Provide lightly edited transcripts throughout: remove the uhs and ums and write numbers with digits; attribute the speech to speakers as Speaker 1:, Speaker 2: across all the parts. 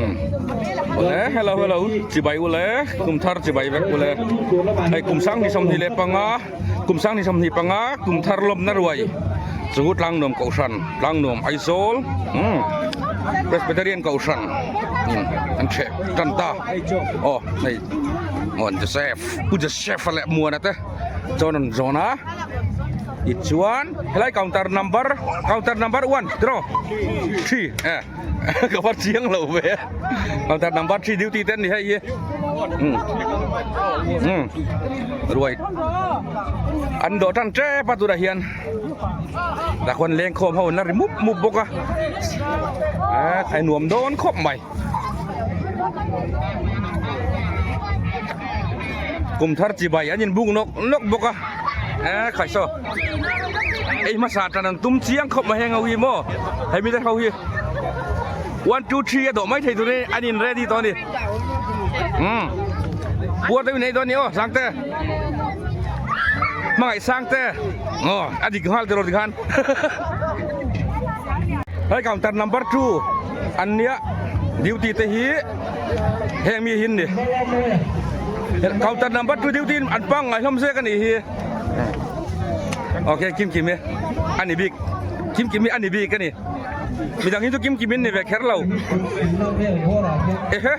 Speaker 1: Awle hello hello chibai ule kum thar chibai vek ule hei kum sang ni 25 kum sang ni 25 kum thar lawmna ruai chu Tlangnuam Kohhran Tlangnuam Aizawl umm Presbyterian Kohhran in an ṭheh ṭan ta aw hei aw Joseph Pu Joseph a leh Muana te chuan an zawn a tichuan helai counter number counter number one tiraw three e ka va chiang lo ve a counter number three duty te an ni hei hi um um ruai an dawh tan tep a tunah hian tah khuan lengkhawm ho an la ri mup mup bawk a a nuam dawn khawp mai. Kum thar chibai an inbuk nawk nawk bawk a eh khai saw ei hmasa tan an tum chiang khawp mai heng ho hi maw hei mite ho hi 1 2 3 a dawh mai thei turin an in ready tawh a ni umm puar deuhin ei dawn a ni aw Sangte hmangaih Sangte aw a dik nghal tiraw tikhan hei counter number 2. An nia duty te hi heng mi hin ni counter number 2 duty an pangngai hlawm zek anih hi okay kim kim e ani bik kim kim hi ani bik ani midang hi chu kim kim in ni ve kher lo ehe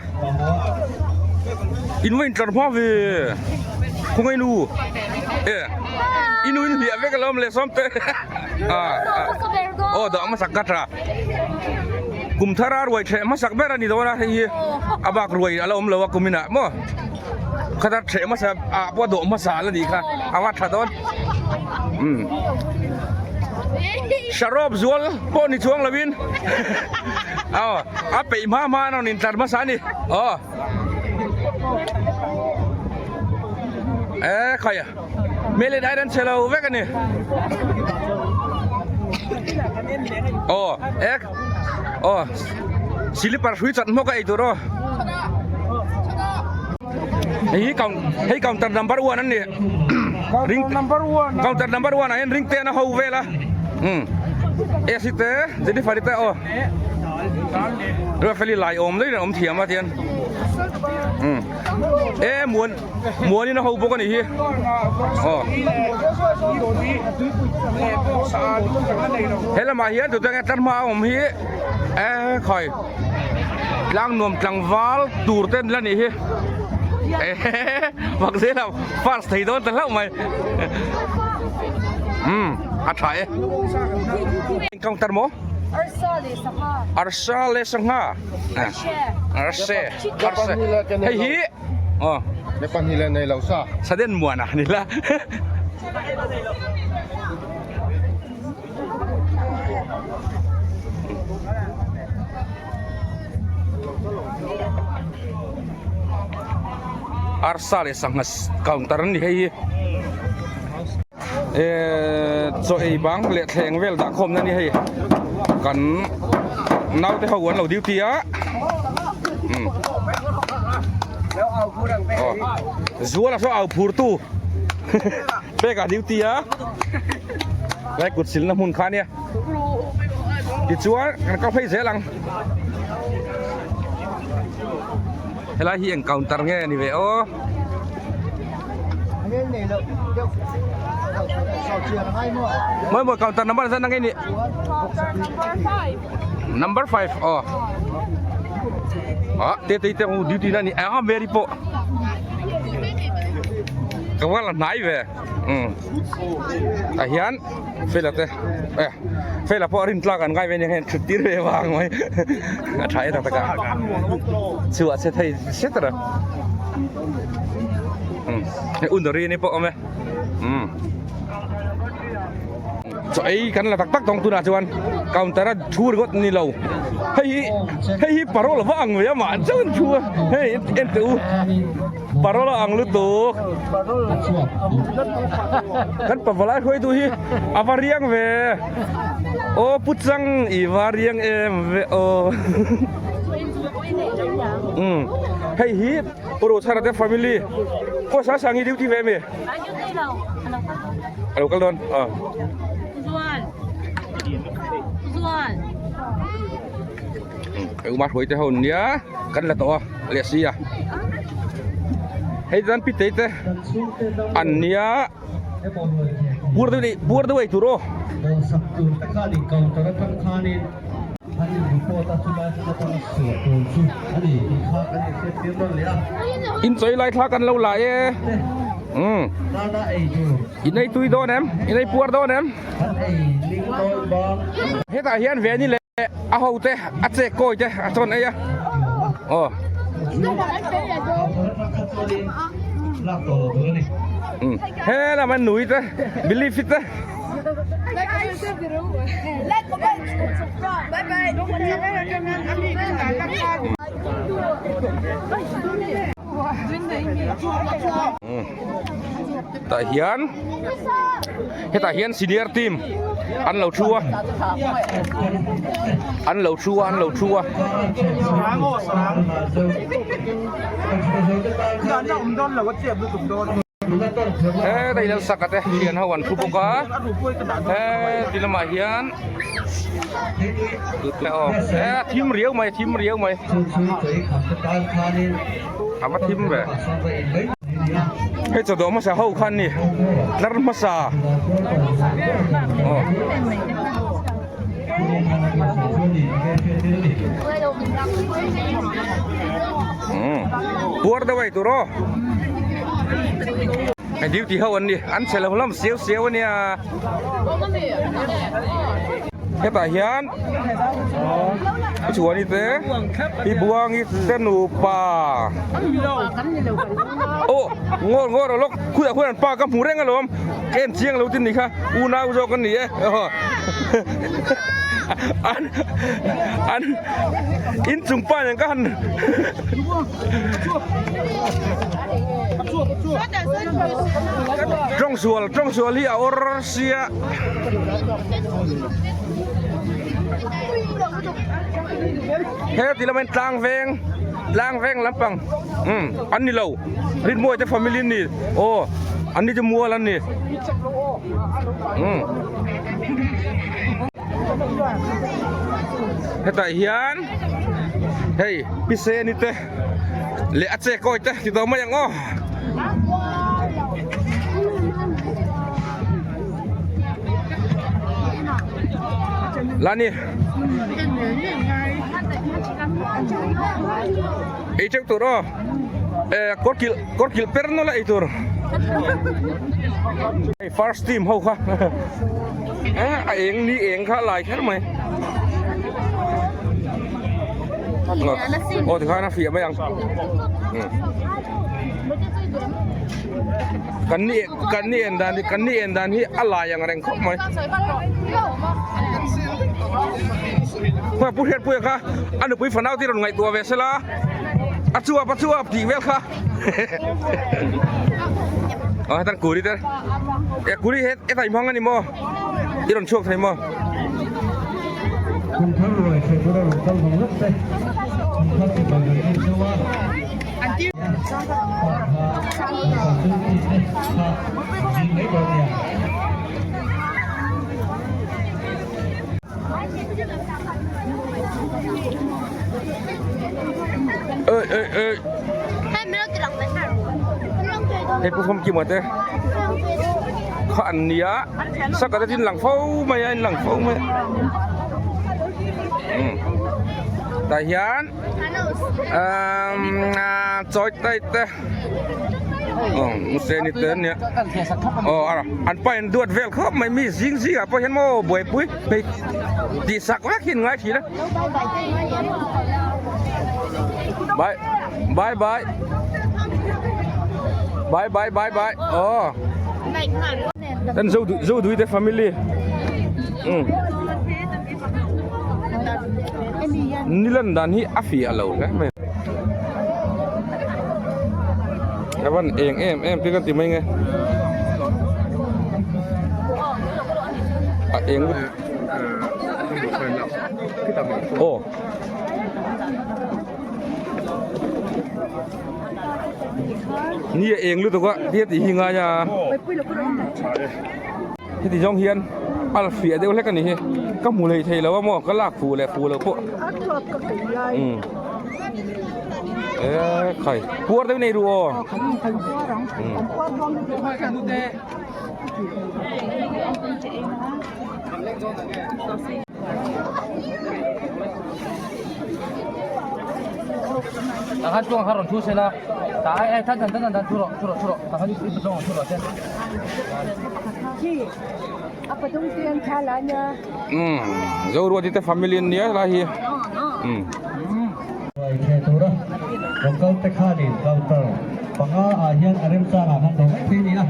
Speaker 1: in va in tlar hma ve khawngaih nu e inu in hliah vek alawm le sawm te a aw dawh hmasak ka tha. Kum thara ruai ṭheh hmasak ber a ni dawn a hei hi a bak ruai a la awm lo a kum inah maw khata ṭheh hmasa ah pawh a dawh hmasa la nih kha a va ṭha dawn umm sarawp zual pawh ni chuang lovin aw a peih hma hma an rawn intlar hmasa a ni aw e khawi a. Hmel in chhe lo vek a ni. Aw ek aw silipar hrui chat hmawk a ei tur aw. Hei hi count hei counter number 1 an ni. Ring number 1 counter number 1 ah hian ring te an a ho vel a. Um AC te Jennifer te aw. Ruatfeli lai awm daih in an awm thiam a tian. Um e muan Muanin a ho bawk a nih hi. Aw. He lamah hian tute nge tlar hma a awm hi e khawi tlang nuam tlangval tur te an la nih hi. Ehe fak zel a first thei dawn ta hlauh mai. Umm a tha e. Encounter maw?
Speaker 2: Arsa leh sangha.
Speaker 1: Arsa leh sangha. Arse. Arse. Hei hi Aw.
Speaker 3: Me pahnih leh nei lo sa.
Speaker 1: Saden muan a ni la. Arsa leh sangha counter an ni hei hi. Ehh chaw ei bang leh thleng vel dah khawmna a ni hei kan naute ho an lo duty a umm aw zuala saw au phur tu pek a duty a lai kut silna hmun kha ania tichuan kan kal phei zel ang helai hi eng counter nge ni ve aw. Mawi mawi counter number zat nang ini number 5 oh ah te te te duty na ni ah Mary po ka wala nai ve um a hian fela te eh fela pawh rin tlak an ngai ve ni hian thut tir ve vang mai a tha e tak tak a chu a che thei set a um hei undari ni pawh awm e um chaw ei kan la tak tak tawng tunah chuan counter a thu ringawt ni lo hei hi hei hi parol va ang ve a mah chauh an thu a hei en teh u. Parol a ang lutuk. Kan pavalai hruaitu hi a va riang ve. Aw pu chang i va riang em ve aw. Um hei hi Pu Rochhara te family Pawh sa sang hi duty ve mi? A lo kal dawn. Aw. Hei uma hruai te ho an nia kan la tawh a leh si a hei chuan pitei te an nia puar deuh leh puar deuh ei tur aw. Inchawi lai thla kan lo la e umm in ei tui dawn em in ei puar dawn em. Hetah hian Veni leh a ho te a chek kawi te a chawn ei a aw. He lam a nui te believe it te. Tah hian hetah hian senior team an lo thu a an lo thu a an lo thu a. He dai saka te thian ho an thu bawk a he ti lamah hian he a thim riau mai a thim riau mai a va thim ve hei chawdawh hmasa ho khan ni tlar hmasa aw. Puar deuh a eitur aw. Hei duty ho an ni an chhe lo hlawm siau siau a nia. Hetah hian Chuani te hi Buangi te nupa aw ngawr ngawr a lawk khuiah khuan an pa ka hmu reng alawm. Ka en chiang lo tin ni kha unau zawk an ni e an an inchung pa nen ka han tawngsual tawngsual hi a awr sia he ti lama in tlang veng tlang veng lampang um an ni lo. Rinmuai te family an ni aw an ni chu mual an ni umm hetah hian hei piseni te leh a che kawi te ti tawh mai ang aw. Lani Ei teuh tur aw eh kawr kilh kawr kilh per nawlh a ei tur hei first team ho kha eh a eng ni eng kha a lai kher mai aw tikhan a fiah mai ang kan ni kan ni en dan hi kan ni en dan hi a lai ang reng khawp mai khawi pu hriatpuia kha a nupui fanau te rawn ngaihtuah ve sela a chuap a chuap tih vel kha aw hetan kuri te e kuri he hetai hmang ani maw i rawn chhuak thei maw. Ơi ơi ơi. Hei pu Famki maw te kha an nia saka te tin lang fo mai a in lang fo mai tah hian umm chawi tai te Muse ni te ania aw an pa in duat vel khawp mai mi zing zing ah pawh hian maw buaipui hei tih sak vek hi an ngai thin a bye bye bye bye bye bye bye aw kan zo zo dui te family um ni lan dan hi a fiah lo hle mai a van eng em em te kan ti mai nge a eng aw ni a eng lutuk a tia tih hi ngai a heti zawng hian a la fiah deuh hlek a ni hi. Ka hmu lei thei lo a maw ka lak fuh leh fuh loh pawh. Umm e khai puar deuh nei ru aw. Umm. Umm Zoruati te family an nia helai hi umm.
Speaker 2: Ruai tura local te khanin counter panga ah hian a remchang ah khan dawh mai thei a ni a.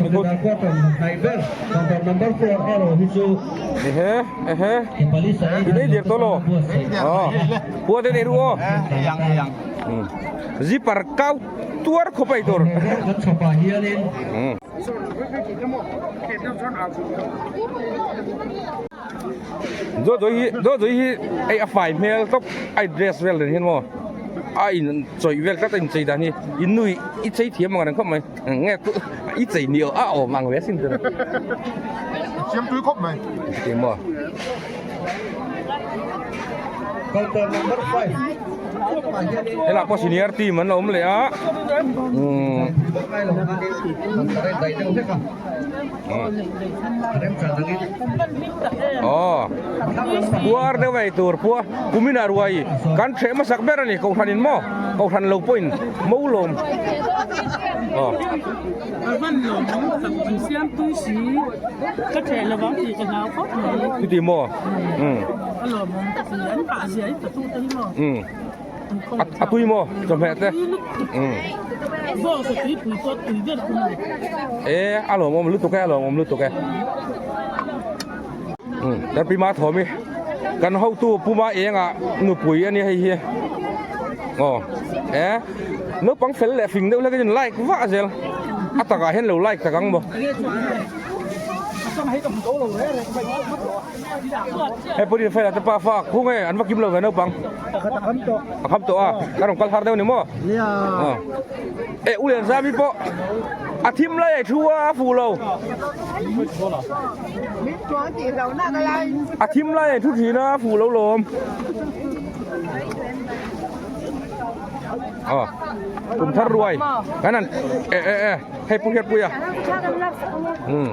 Speaker 2: Chawhmeh quarter hnaih ber counter number 4 erawh hi chu
Speaker 1: Ehe ehe
Speaker 2: Nepali sa ei
Speaker 1: I nei dir tawh lo aw Pua te nei ru aw Zipper kau tuar khawp a ei tur.
Speaker 2: Kan chhawpah hianin.
Speaker 1: Dawdawih hi dawdawih hi hei a fai hmel tawp a in dress vel reng hian maw a in chawih vel tlat a inchei dan hi in nui i chei thiam ang reng khawp mai nge i chei ni a awm ang ve asin tur
Speaker 3: Siam tui khawp mai
Speaker 1: ti maw
Speaker 2: Counter number 5
Speaker 1: Helai pawh senior team an awm leh a umm Aw puar deuh ei tur pua kumin ah ruai kan hreh hmasak ber a ni kohhran in maw kohhran lo pawhin mo lawm aw. Chuti maw umm umm. A tui maw chawhmeh te umm e a lawmawm lutuk e a lawmawm lutuk e umm Darpi ma thawm hi kan hotu puma engah nupui a nia hei hi aw e naupang fel leh fing deuh hlek in like vah zel a takah hian lo like tak ang maw. Hei pawhin fela te pa fa khung e an va kim lo ve naupang a kham tawh a ka rawn kal har deuh ni maw e u lian zami pawh a thim lai ai thu a a fuh lo a thim lai ai thu thin a a fuh lo lawm aw kum thar ruai kan an e e e hei pu hiat puia um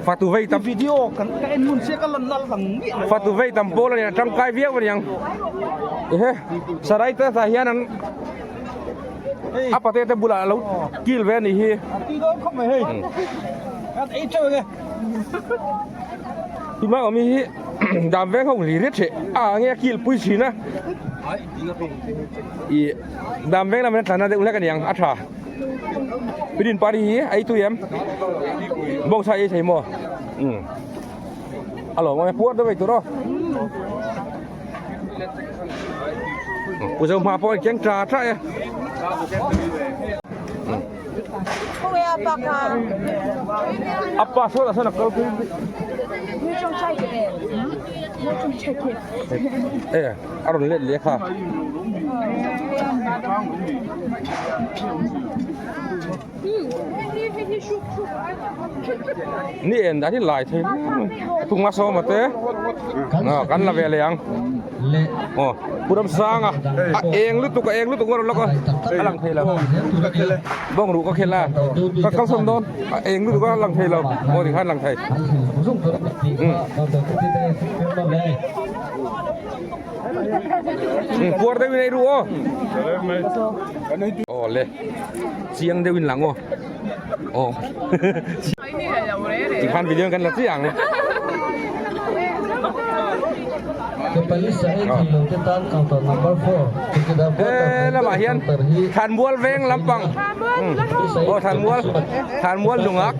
Speaker 1: fatu vei tam
Speaker 4: video kan ka en mun sia ka lan nal lang mi
Speaker 1: fatu vei tam pawl ani tangkai viau ani ang ehe sarai te tah hian an a pate te bulah lo kil ve ani hi
Speaker 4: ti dawn khawp mai hei kan ei teuh nge
Speaker 1: tuma awm hi dam veng ho hlir hi the a nge kil pui thin a i dam veng lam hian tlan na deuh hlek ani ang a tha Pidin pari hi ei tui em bawng sa ei thei maw um a lawm awm e puar deuh ei tur aw pu zo hma pawh an keng ta ta e apa saw lah sawn a kal pui e a rawn let leh kha. Ni en dan hi lai thei tung a sawm ate kan la ve leh ang aw pu Ramsanga a eng lutuk a eng lutuk a rawn lawk a a lang thei lo bawng ruh ka khelh a ka kalsawn dawn a eng lutuk a lang thei lo aw tikhan lang thei. Puar deuhin ei ru aw. Aw le chiang deuhin lang aw. Aw. Tikhan video kan la chiang. He lamah hian Thanmual veng lampang. Aw Thanmual Thanmual nungak.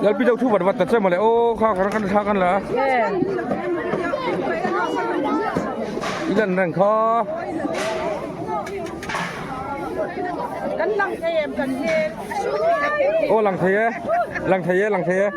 Speaker 1: Lalpi deuh thu vat vat ta che mawle aw kha kan kan thla kan la i lan reng kha
Speaker 5: Kan lang thei em kan hel
Speaker 1: aw lang thei e lang thei e lang thei e.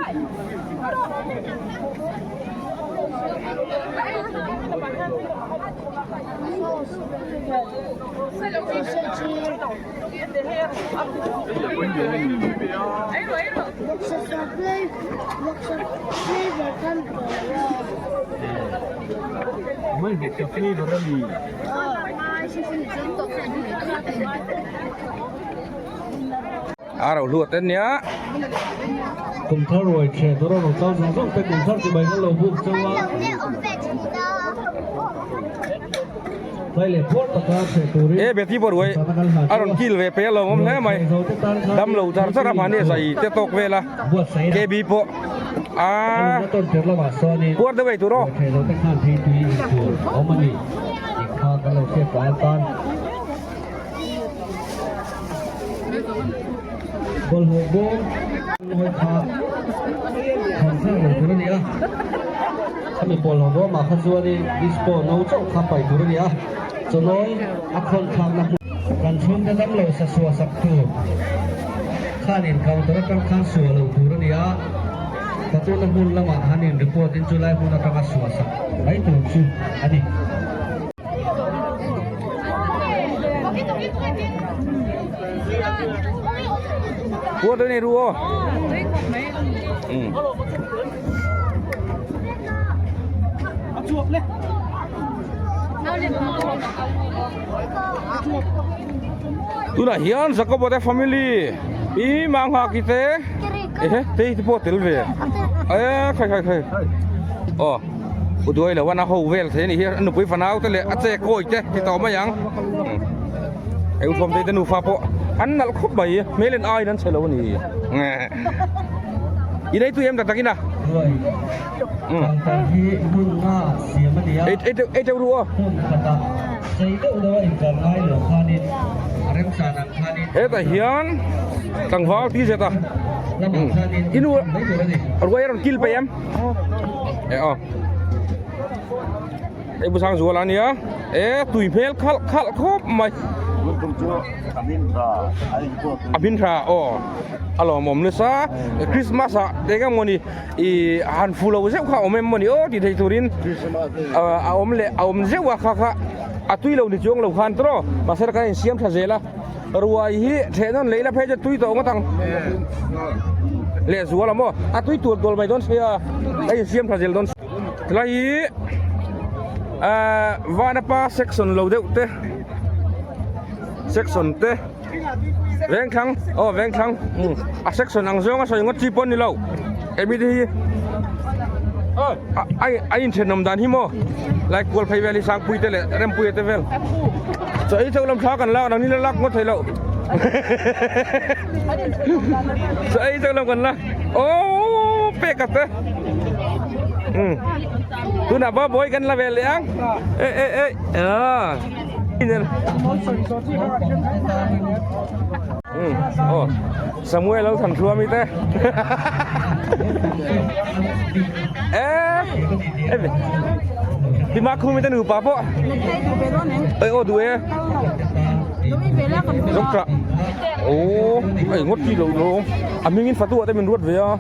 Speaker 1: A ro hluat en nia.
Speaker 2: Kum thar ruai thleh tur a rawn kal zawng zawng te kum thar chibai kan lo buk chauh a. Tlai leh puar taka thleh turin
Speaker 1: E Betty pawh ruai a rawn kil ve pe a lawmawm hle mai. Dam lo char char a mahni a zai te tawk vel a. KB pawh a puar deuh ei tur aw.
Speaker 2: Bawlhhlawh bawm ngawi kha thawn thlak lo tur a ni a, khami bawlhhlawh bawmah kha chuanin dispo no chauh kha paih tur a ni a, chawnawi a khawn thlakna hmun kan chhungte dam lo sa suah sak tur khanin counter atang khan suah lo tur a ni a, patuna hmun lamah hanin report in chulai hmun atanga suah sak mai tur chu a ni.
Speaker 1: Puar deuh nei ru aw. Tunah hian Jacob te family i mang ha ki te ehe tei te pawh tel ve e khai khai khai aw. U duai lo a na ho vel thei a nih hi a nupui fanau te leh a che kawi te ti tawh mai ang hei u Thawmtei te nufa pawh an nalh khawp mai hmel en aiin an chhe lo a ni i nei tui em tak takin a ei teuh ei teuh ru aw hetah hian tlangval ti zet a i nu ruai a rawn kil peih em. E aw Hei bu sang zual a nia e tui hmel khalh khalh khawp mai a hmin tha aw a lawmawm nasa Christmas ah eng emaw ni ih han fu lo zeuh kha a awm em maw ni aw tih theih turin a awm leh a awm zeuh a kha kha a tui lo ni chuang lo khan tawh mahse kan insiam tha zel a. Ruai hi theh nawn leh ila phei chu tui tawh ngawt ang leh zual a maw a tui tual tual mai dawn sia a insiam tha zel dawn tilai hi ahh vanapa section lo deuh te section te vengthlang aw vengthlang a section ang zawng a sawi ngawt chi pawh a ni lo emi te hi a inthenawm dan hi maw lai kual phei vel hi sangpui te leh rempuia te vel. Chaw ei chauh lam thla kan lak nangni la lak ngawt thei loh. Chaw ei chauh lam kan la. Oh pek a te. Um. Tunah ba boy kan la ve leh ang. E e e. Ah. Um. Oh. Samuel lo than thua mi te. Eh. Ti ma khu mi te nu pa pawh. Ê ô đuôi e. Dốc trạ. Ô, ấy ngót chi lộ lộ. À mình in phatu ở đây mình ruột về à.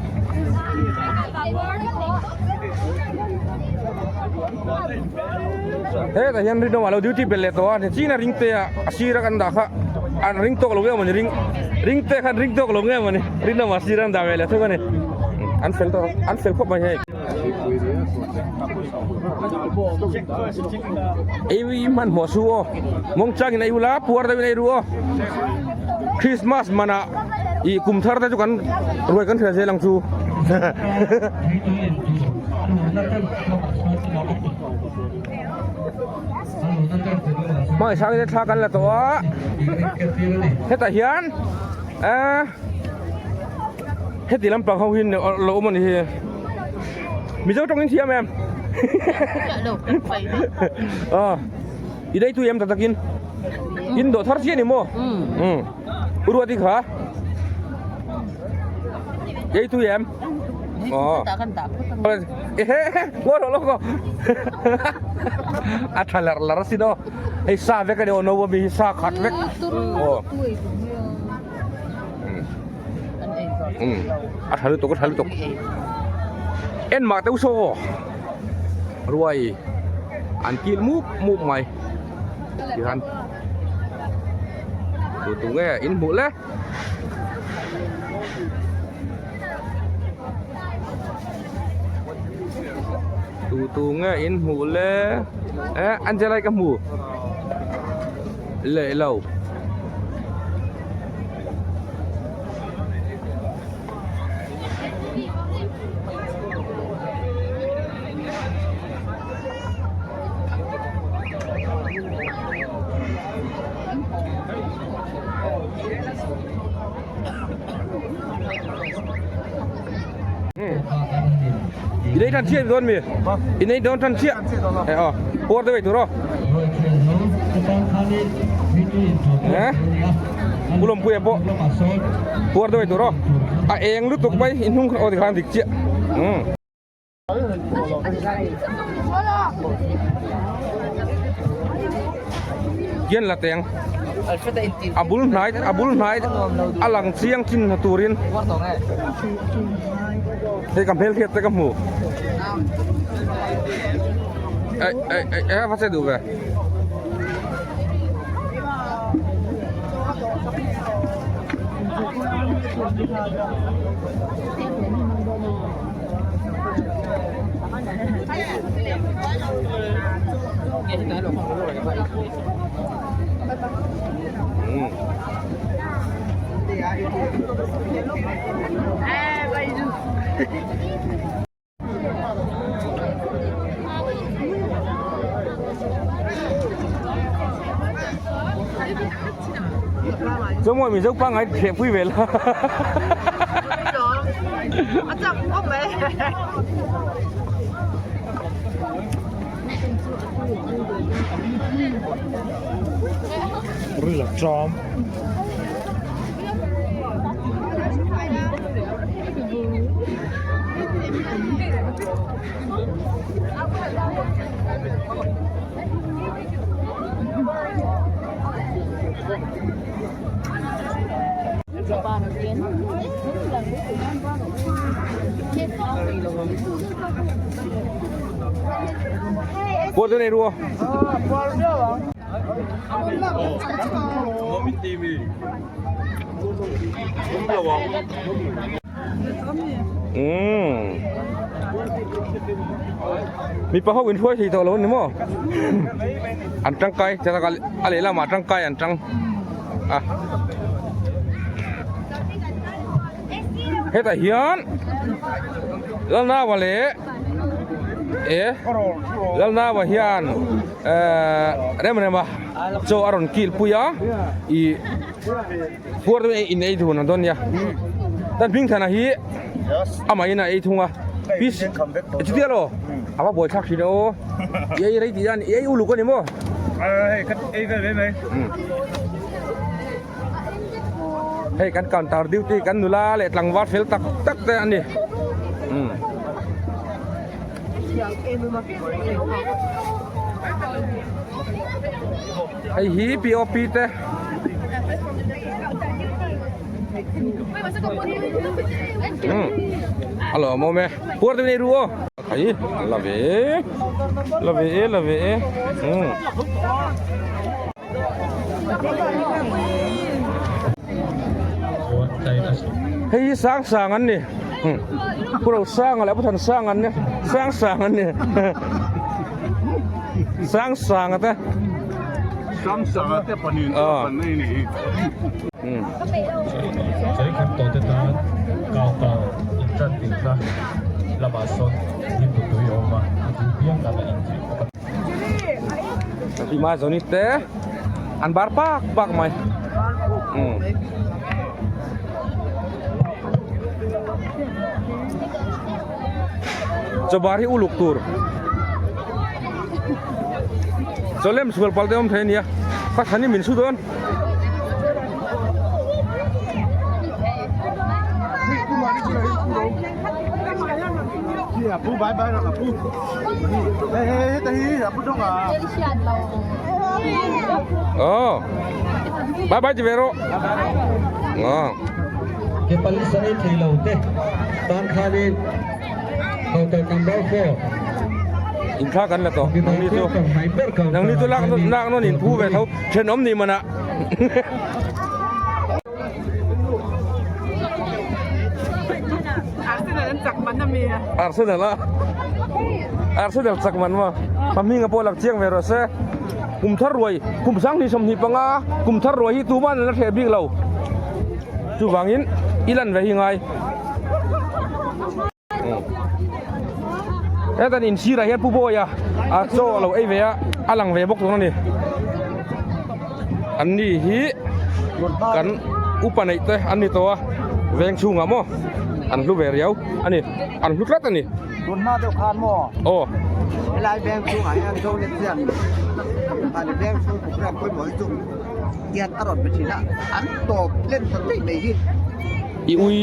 Speaker 1: He ta hian rinawm a lo duty belh leh tawh a nichina ring te ah a sir a kan dah kha an ring tawk lo nge mawni ring ring te khan ring tawk lo nge mawni rinawm a sir an dah ve leh thung a ni an fel tawh an fel khawp mai hei. Ei hmanhmawh su aw mawng changin ei ula puar deuhin ei ru aw Christmas manah ih kum thar te chu kan ruai kan hria zel ang chu. Hmangaih sang in thla kan la tawh a hetah hian ehh heti lampang ho hi lo awm a ni hi mizo tawng in thiam em aw i dei tui em tak takin in dawh thar chiah a ni maw umm u ruati kha ei tui em. A tha lar lar asin aw hei sa vek a ni aw no ami hi sa khat vek aw a tha lutuk a tha lutuk en mah teuh saw aw. Ruai an kil mup mup mai tihian tu tu nge in hmuh le. Tu tu nge in hmuh le eh Angela ka hmu leh lo. I nei tan chiah dawn mi? I nei dawn tan chiah? Eh aw, puar deuh ei tur aw. Eh, Pu Lawmpuia pawh puar deuh ei tur aw. A eng lutuk mai, i hnung kha aw tikhan dik chiah. Umm. Hian la teng a bul hnai a bul hnai a lang chiang chin hna turin hei ka hmelhriat te ka hmu eh eh eh eh va che duh ve. Chawmawi Mizo pangngai thlehpui ve la.
Speaker 5: A chak khawp mai.
Speaker 3: Ril a cham.
Speaker 1: Puar chu nei ru aw. Umm. Mipa ho in hruai thei tawh lo a ni maw? An tangkai chak a lehlamah tangkai an tang a. Hetah hian Lalnava leh e Lalnava hian ehh rem rem a chaw a rawn kil pui a ih puar deuh in ei dun ang dawn nia tan Hmingthana hi amah in a ei thung a piece chutia law a va buai thlak thin aw i ei rei tih hian i ei uluk a ni maw Hei kan counter duty kan nula leh tlangval fel tak tak te a ni. Hei hi POP te. A lawmawm e. Puar deuh nei ru aw. Khai la ve e. La ve e la ve e. Hei hi sang sang an ni pu ro sang a leh pu than sang an ni sang sang an ni sang sang a te
Speaker 3: sang sang a te panin pan nei ni
Speaker 6: Chei khat tawh te tan counter in tan tir kha lamah sawn hnim tui a awm a, a duh piang tan a intheih bawk a.
Speaker 1: Tima zawni te an bar pak pak mai umm chaw bar hi uluk tur chaw lem sual pal te awm thei ania ka thani min su dawn. Ờ. Bye bye chị về rồi. Ờ.
Speaker 2: Ke pali saei thei lo te tan khanin counter number 4.
Speaker 1: Inthla kan la tawh nangni chu nangni chu lak lak nawn in phu ve tho thenawm ni manah.
Speaker 5: Arsenal an chak man ami a.
Speaker 1: Arsenal a Arsenal chak man maw a hming a pawh lang chiang ve rawh se kum thar ruai kum sanghnih 25 kum thar ruai hi tuman an la hreh bik lo chuvangin i lan ve hi ngai. Hetan in sirah hian Pu Bawia a chaw a lo ei ve a, a lang ve bawk dawn a ni. An ni hi kan upa neih te an ni tawh a, veng chhungah maw an hlu ve riau a ni, an hlu tlat a ni.
Speaker 4: Tun hma deuh khan maw?
Speaker 1: Aw.
Speaker 4: Helai veng chhungah hian Zonet hian mahni veng chhung program pawimawh hi chu hian a rawn pe thin a, an tawp len ta daih mai hi.
Speaker 1: I ui.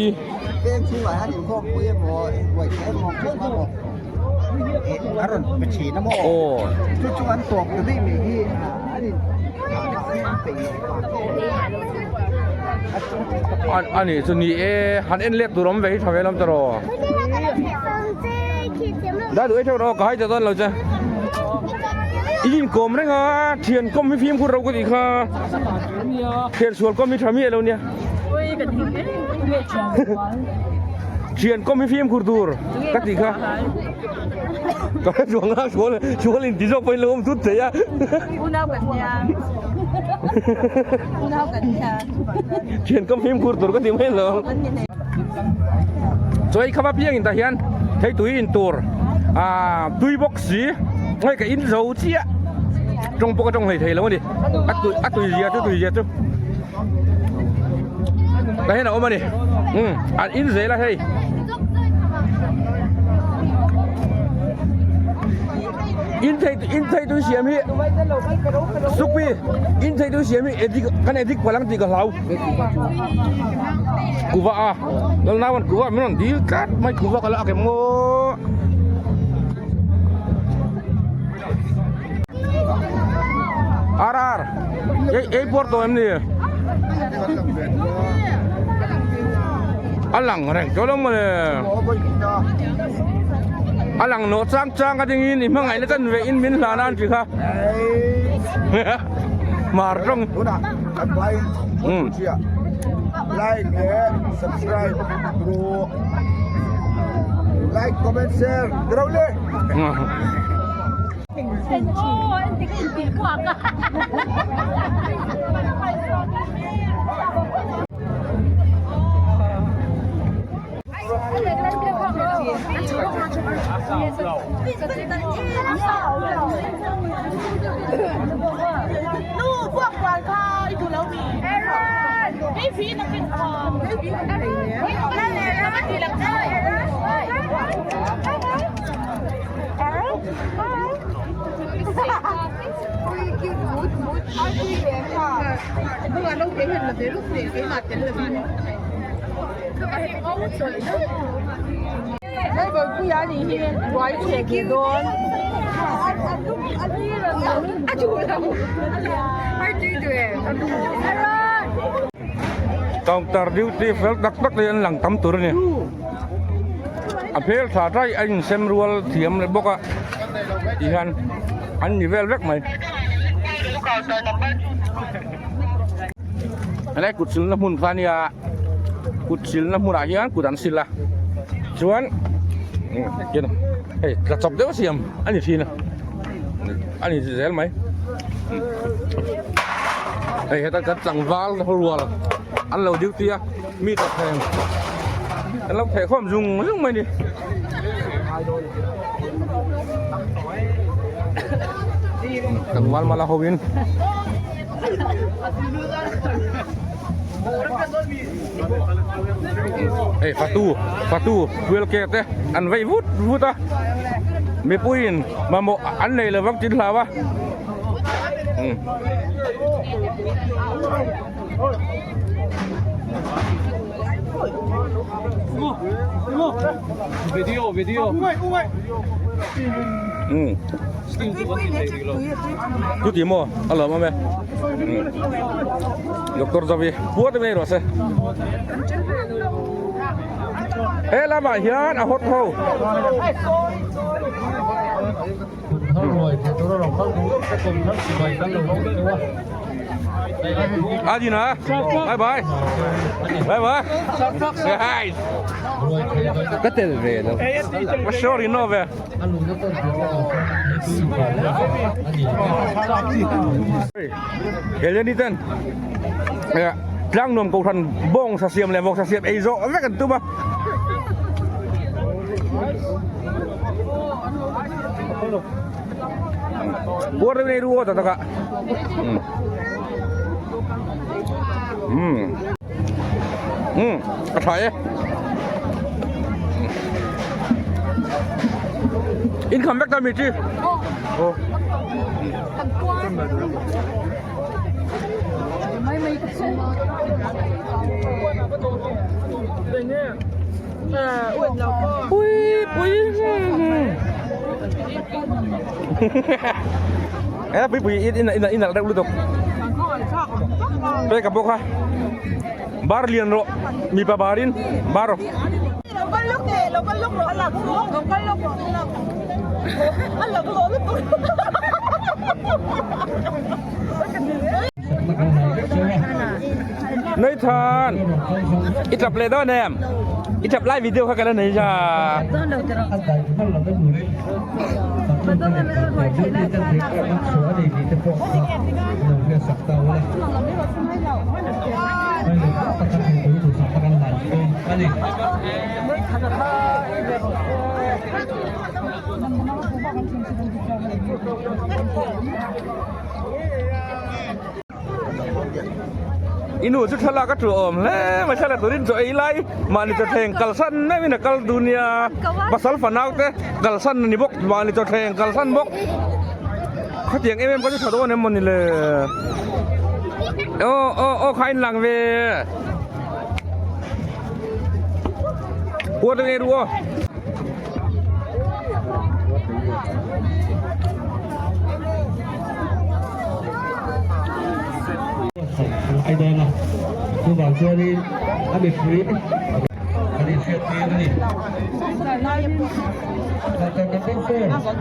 Speaker 4: Veng chhungah hian inkhawmpui emaw inbuaithaih emaw khuang emaw a rawn pe thin a maw?
Speaker 1: Aw.
Speaker 4: Chu chu an tawp ta daih mai hi an in peih loh vang
Speaker 1: A a nih chu ni e han en let tur awm ve hi tha ve lawm tawh. Dai duh ei theuh rawh ka hai ta dawn lo che. I inkawm reng a thian kawm hi fimkhur ro ka tih kha thian sual kawm hi tha miah lo nia. Thian kawm hi fimkhur tur ka tih kha. Ka hre chuang a sual sual in ti zawk pawhin lo awm thut thei a.
Speaker 5: Unau kan nia. Unau kan nia.
Speaker 1: Thian kawm fimkhur tur ka ti mai lo. Chaw ei khama piang in tah hian thei tui in tur ah tui bawk si hei ka in zo chiah tawng pawh ka tawng hlei thei lo a ni a tui a tui zia chu tui zia chu tah hian a awm a ni um an in zel a hei. In thei in thei tui siam hi Sukpi in thei tui siam hi edik kan edik palh ang tih ka hlau kuva a lalnauan kuva min rawn dil tlat mai kuva ka la ak em aw. Ar ar ei ei puar tawh em ni a lang reng tawh lo mawle a lang nawh chang chang a dingin i hmangaihna chan ve in min hlan a an ti kha mar tawng
Speaker 4: Like leh subscribe through like comment share ro le.
Speaker 1: Counter duty fel tak tak te an lang tam tur a ni a hmel tha tai a insem rual thiam leh bawk a tihian an ni vel vek mai helai kut silna hmun kha ania kut silna hmunah hian kut an sil a chuan hei tla chawp deuh a siam a ni thin a a ni zel mai hei heta kan tlangval rual an lo duty a mi tawp thei an lo theh khawm zung zung mai a ni. Tlangval mala ho in Hei fatu fatu fuel ke te an vei vut vut a mipuiin mamawh an nei lovang tin hlau a
Speaker 6: Video video
Speaker 1: Chuti maw a lawm awm e Doctor Zavi puat em ei rawh se. He lamah hian a hot ho. A gì nữa? Bye bye. Bye bye. Guys. Ka tel ve lo. Ma sorry no ve. Heleni ten tlang nuam kohhran bawng sa siam leh vawk sa siam ei zawh vek an tum a. Puar deuh in ei ru aw tak tak a. Umm. Umm a tha e. In kham vek ta mi chi. Aw. Pui pui e pui pui in in in al reuh lutuk pe ka bawk a bar lian rawh mipa barin bar Nathan i tap leh dawn em i tap lai video kha ka la nei za I nu chu thlalak a tuah awm hle mai thlalak turin chaw ei lai mahni chawthleng kalsan meuhin a kal dun nia pasal fanau te kalsan a ni bawk mahni chawthleng kalsan bawk khatiang em em kha chu tha dawn em mawni le aw aw aw kha a inlang ve kuat a ngei ru aw.
Speaker 2: Ai dawn a, chuvang chuanin a mipui an inhriat tir a ni. Doctor number 4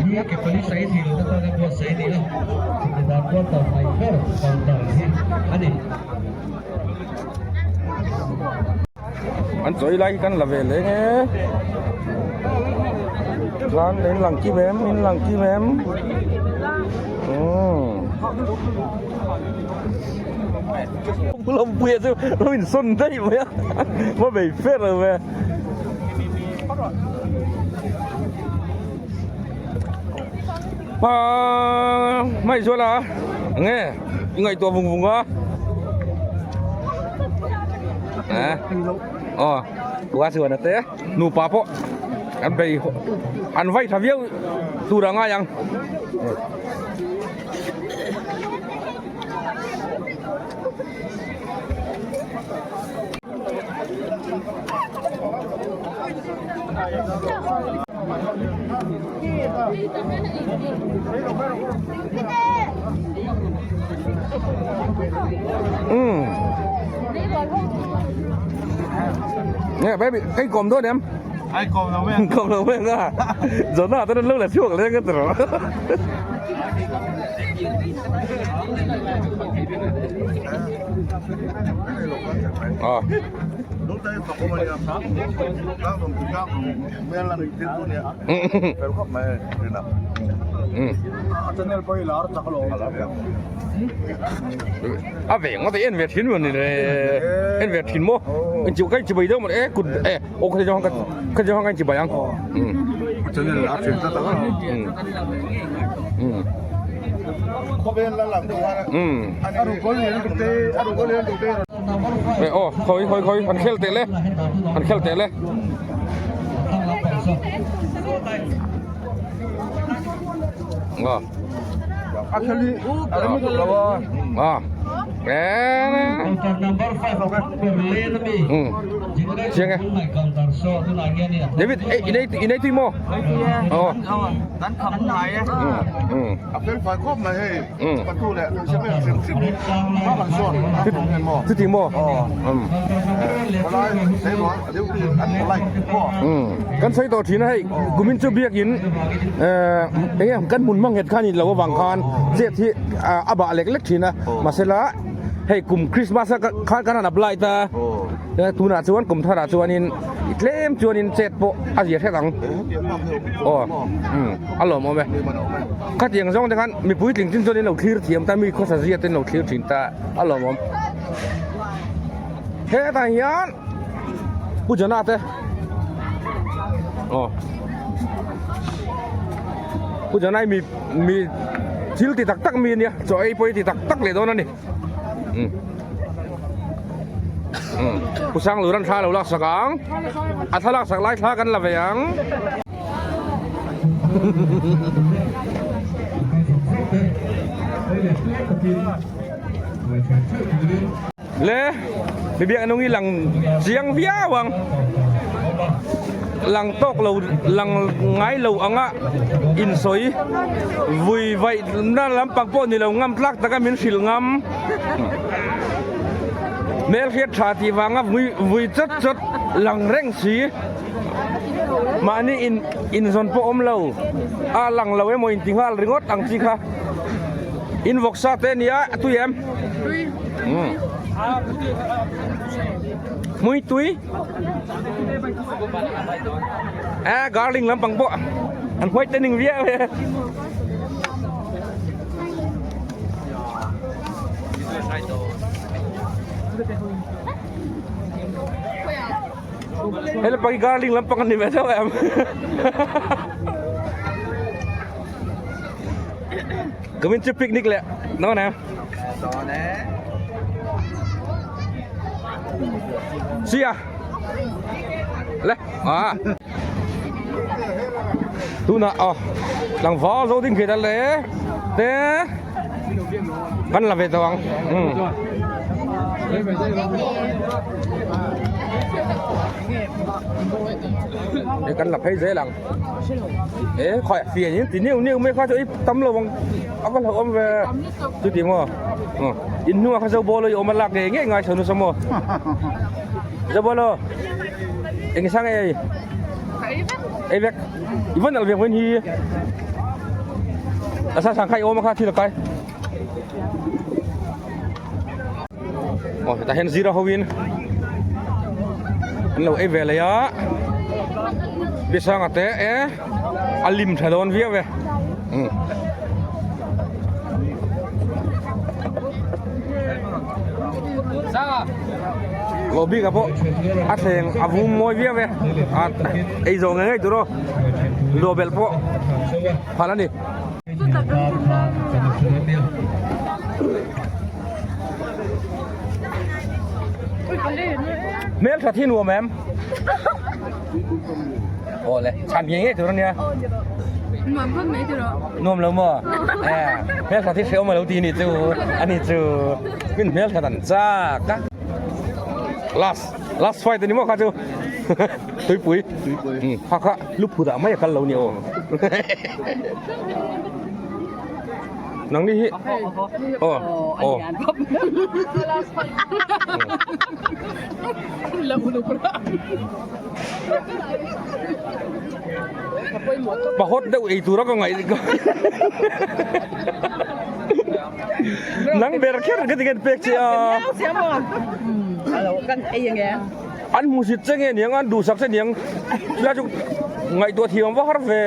Speaker 2: hi ke pali sai thei lohna tana buatsaih a ni a, chumi dan quarter hnaih ber counter hi a ni.
Speaker 1: An chawi lai hi kan la ve leng e chuan in lang kim em in lang kim em umm lawmpuia chu lo insawn daih mai a va bei fer lo ve. Ahh hmai zual a nge i ngaihtuah vung vung a eh aw ua chuan a te nupa pawh an bei an vai tha viau tur a ngai ang. Nè bé bị cái còm thôi em.
Speaker 3: Ai còm đâu em?
Speaker 1: Còm đâu em à. Giờ nào tôi lúc là chuộc lên cái rồi. Ờ. A veng ngawt en ve thin maw ni le en ve thin maw in chu kai chibai deuh maw e kut e aw kha zawng kha zawng kan chibai ang aw khawi khawi khawi han khel teh le han khel teh le. Chiang e. David, ei in ei in ei tui maw? Aw.
Speaker 4: Kan kham ngai e.
Speaker 3: A fel fai khawp mai hei. Patu leh hmeichhe hrim hrim hi hma kan sawn a maw?
Speaker 1: Chuti maw?
Speaker 3: Palai tleirual a duty an polite maw?
Speaker 1: Kan sawi tawh thin a hei kumin chu biakin eng nge kan hmun hmang nghet khan in lo avang khan chet hi a bah lek lek thin a mahsela hei kum Christmas a khan kan han apply ta tunah chuan kum tharah chuanin tlem chuanin chet pawh a zia hret ang aw a lawmawm e. Khatiang zawng te khan mipui tling chin chuan in lo thlir thiam ta, mi khawsa zia te in lo thlir thin ta a lawmawm. Hetah hian Pu Jona te aw Pu Jona hi mi mi thil ti tak tak mi ania chaw ei pawh hi ti tak tak leh dawn a ni. Umm umm Pu Sanglur an thla lo laksak ang a thlalak sak lai thla kan la ve ang. Le mi biak anung hi lang chiang viau ang lang tawk lo lang ngai lo anga insawi vui vaih na lampang pawh ni lo ngam tlak taka min hrilh ngam hmelhriat tha tih vanga vui vui chawt chawt lang reng si. Mahni in inzawn pawh awm lo a lang lo emaw inti nghal ringawt ang chi kha in vawksa te ania a tui em hmui tui a garling lampang pawh an huai te ning viau e. Hei lampang hi garling lampang a ni ve deuh em Kumin chu picnic leh dawn em Sia Le à Tunah aw tlangval zo ding khiat a le te Kan la ve tawh ang. Hei kan la phei zel ang. E khawi fian in ti neu neu mai kha chu ei tam lo ang a va hlauhawm ve. Chuti maw? In hnungah kha zo ball a i awm a lak ngei ngei ngai chho nasa maw? Zo ball aw eng sang ei? Ei vek. I va nalh ve hmuin hi a sa sang kha i awm a kha thil a kai aw hetah hian zira ho in an lo ei ve leh a biasanga te e a lim tha dawn viau e umm. Lawh bik ah pawh a thleng a vum mawi viau e a ei zawh ngei ngei tur aw luah belh pawh phal a ni. Hmel tha thi nuam em? Aw le chhan ngei ngei tur a nia.
Speaker 5: Nuam phawt mai tiraw.
Speaker 1: Nuam lo maw? Hmel tha thi hreawm a lo ti ni chu a ni chu min hmel that an chak a. Last last fight a ni maw kha chu tuipui tuipui kha kha lu phut ah mai a kal lo ni aw. Nang ni hi aw aw. Pahawt deuh ei tura ka ngaih Nang ber kher ka ti ngen pek che a. An hmusit che nge niang an duhsak che niang chulai chu ngaihtuah thiam va har ve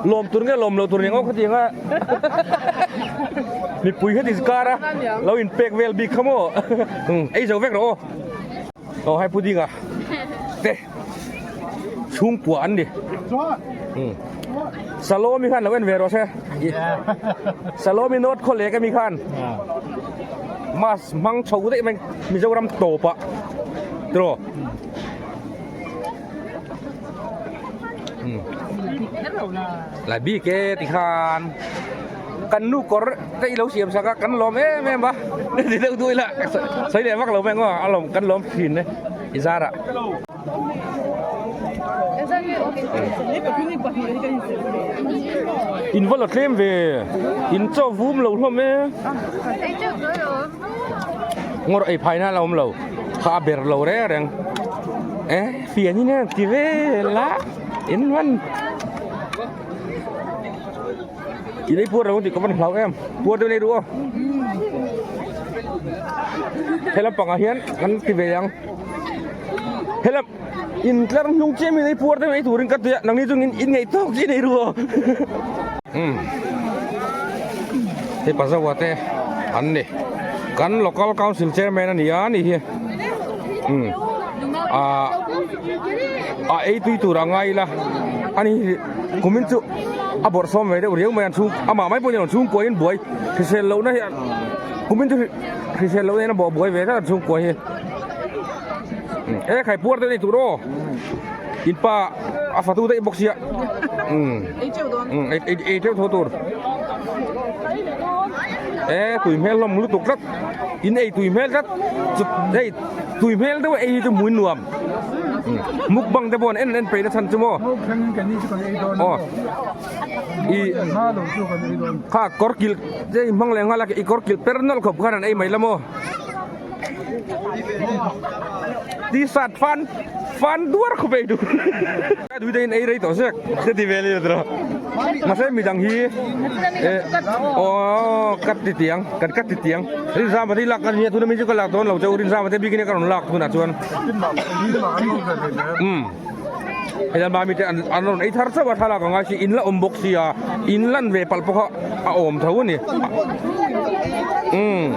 Speaker 1: lawm tur nge lawm lo tur niang aw khatiang a mipui heti kar a lo in pek vel bik kha maw ei zo vek rawh aw. Aw hai pudding a te chhungkua an ni Salomi khan lo en ve rawh se Salomi North khaw lek ami khan mas hmang chho daih mai Mizoram tawp ah tiraw Lai bik e tikhan kan nu kawr te i lo siam sak a kan lawm em em a ni deuh duh ila sawi leh vak lo mai ang aw a lawm kan lawm thin e i zar ah. In va la tlem ve in chaw vum lo hlawm e ngawr ei phai na la awm lo kha a ber lo reng reng e fian in a ti vel a in van in ei puar lo tih ka van hlau em puar deuh nei duh aw he lampangah hian kan ti ve ang he lam in tlar hnung chiah min ei puar deuh ei turin ka ti a nangni chu in in ngaih tawk chiah nei ru aw umm hei pazawa te an ni kan local council chairman a ni a ni hi umm ah a ei tui tur a ngai ila ani kumin chu a bawrh sawm ve deuh riau mai an chhung amah mai pawh ni lo chhungkua in buai hrisel lohna hi kumin chu hrisel lohna hian a bawh buai ve tlat an chhungkua hi e khai puar deuh a ni tur aw in pa a fatu daih bawk sia umm ei ei teuh tho tur e tui hmel hlawm lutuk tlat in ei tui hmel tlat chut hei tui hmel deuh ei hi chu hmuin nuam. Mukbang te pawh an en en peih na chhan chu maw? Aw i kha kawr kilh te i hmang leh nghal a i kawr kilh per nawlh khawp khan an ei mai la maw? T-shirt fan fan duar khawp ei duh dui te in ei rei tawh zek te ti vel ila tawh mahse midang hi eh aw cut ti tiang kan cut ti tiang Rinzama te i lak ka nia tuna mi chu ka lak dawn lo che u Rinzama te bikin ka rawn lak tunah chuan. Umm hei mami te an rawn ei thar chauh a thlalak ang a si in la awm bawk sia in lan ve palh pawh kha a awm tho a ni umm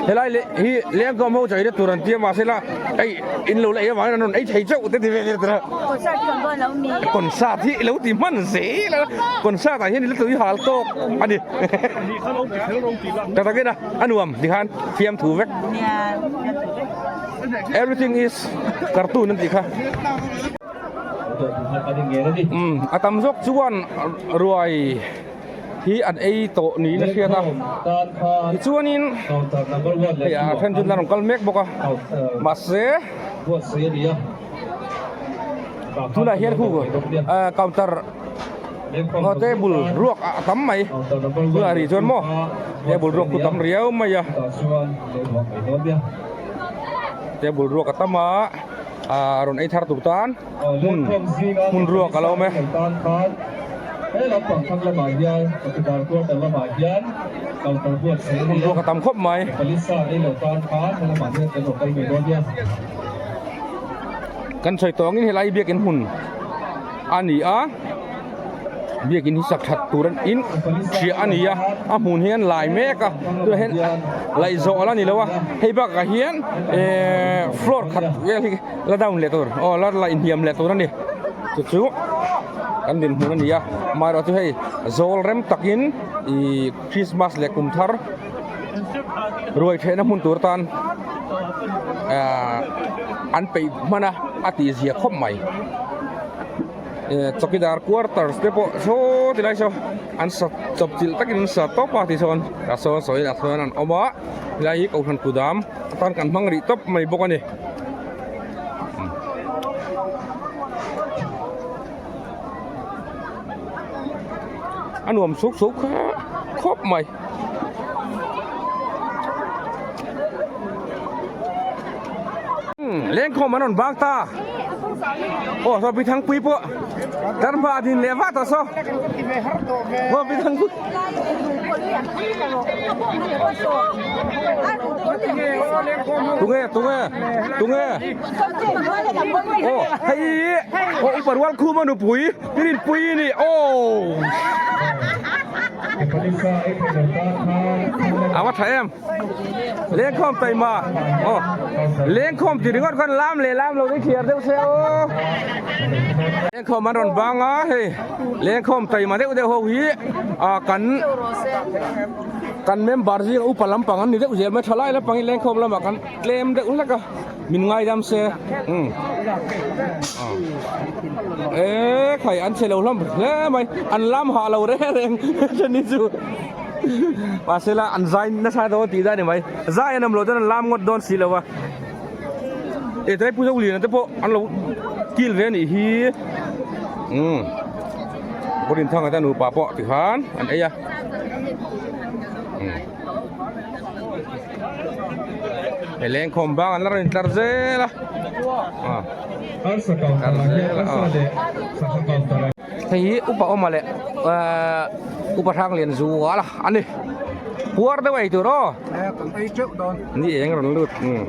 Speaker 1: helai leh hi lengkawm ho chaih na tur an tia mahse la hei in lo la ei avangin an rawn ei thei chauh te ti vel ila concert hi ilo ti hman zel a concert ah hian ila tui hal tawk a ni ka takin a. A nuam ti khan fiamthu vek. Everything is cartoon an tih kha. Umm a tam zawk chuan ruai hi an ei tawh niin a hriat a tichuanin hei a then chu an rawn kal mek bawk a mahse tunah hian khu counter Aw table ruak a tam mai tunah rih chuan maw table ruak chu tam riau mai a table ruak a tam a ah rawn ei thar tur tan hmun hmun ruak a lo awm e. Hmun ruak a tam khawp mai. Kan sawi tawh angin helai biakin hmun. a ni a biakin hi sak that tur an in hriah a ni a a hmun hi an lai mek a tunah hian laih zawh ala ni lo a hei bakah hian ehh floor khat vel hi la down leh tur aw la laih hniam leh tur a ni chu chu kan dinhmun a ni a amaherawhchu hei zawl rem takin ihh christmas leh kum thar ruai thehna hmun tur tan ahh an peih hman a a tih zia khawp mai eh chowkidar quarters te pawh saw ti lai saw an sa chawp chilh takin an sa tawp a ti sawn tah sawn sawiin ah sawn an awm a helai hi kohhran kudam atan kan hmang rih tawp mai bawk a ni. A nuam suk suk khawp mai. Lengkhawm an rawn bang ta. Aw saw pi thangpui pawh tar hma a din leh vah tawh saw. Aw pi thangpui. Tunge tunge tunge. Aw hei aw upa rual khum a nupui Rinpui i ni aw. A va tha em lengkhawm taima aw lengkhawm ti ringawt khan lam leh lam lo te thliar deuh se aw lengkhawm an rawn bang a hei lengkhawm taima deuh deuh ho hi a kan kan member zinga upa lampang an ni deuh zel mai thalai lampang hi lengkhawm lamah kan tlem deuh hlek a min ngaidam se umm e khai an che lo hlawm hle mai an lam hah lo reng reng chani chu mahse la an zai nasa dawn tih dan a ni mai zai an awm loh chuan an lam ngawt dawn si lo a. E tlai pu zo lian te pawh an lo kil ve a nih hi umm Bawrin thanga te nupa pawh tikhan an ei a umm hei lengkhawm bang an la rawn intlar zel a intlar zel a hei hi upa awma leh ahh upa hrang lian zual a ani puar deuh ei tur aw ni eng rawn lut umm.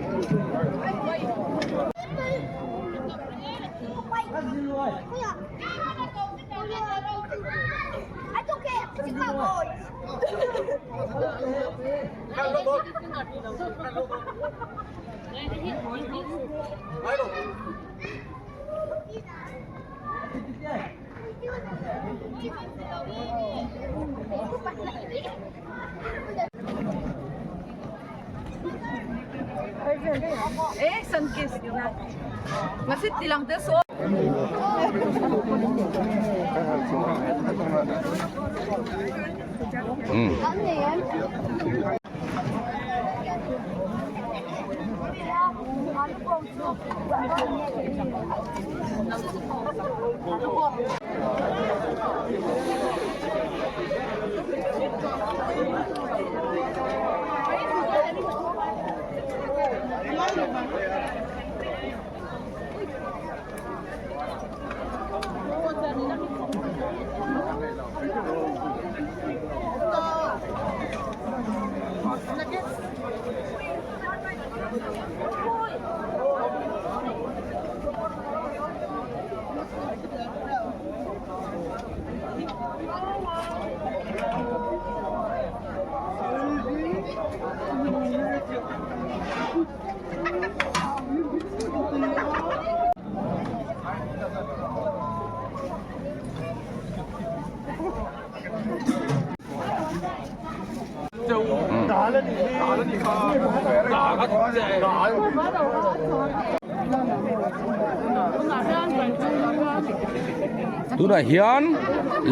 Speaker 1: Tunah hian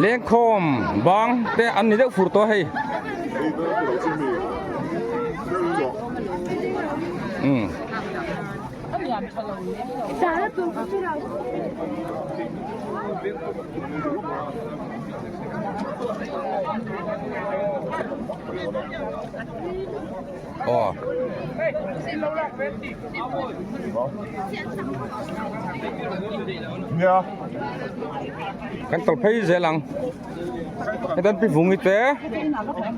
Speaker 1: lengkhawm bang te an ni deuh fur tawh a hei. Umm. Aw. Kan tawlh phei zel ang. Hetan pi vung i te.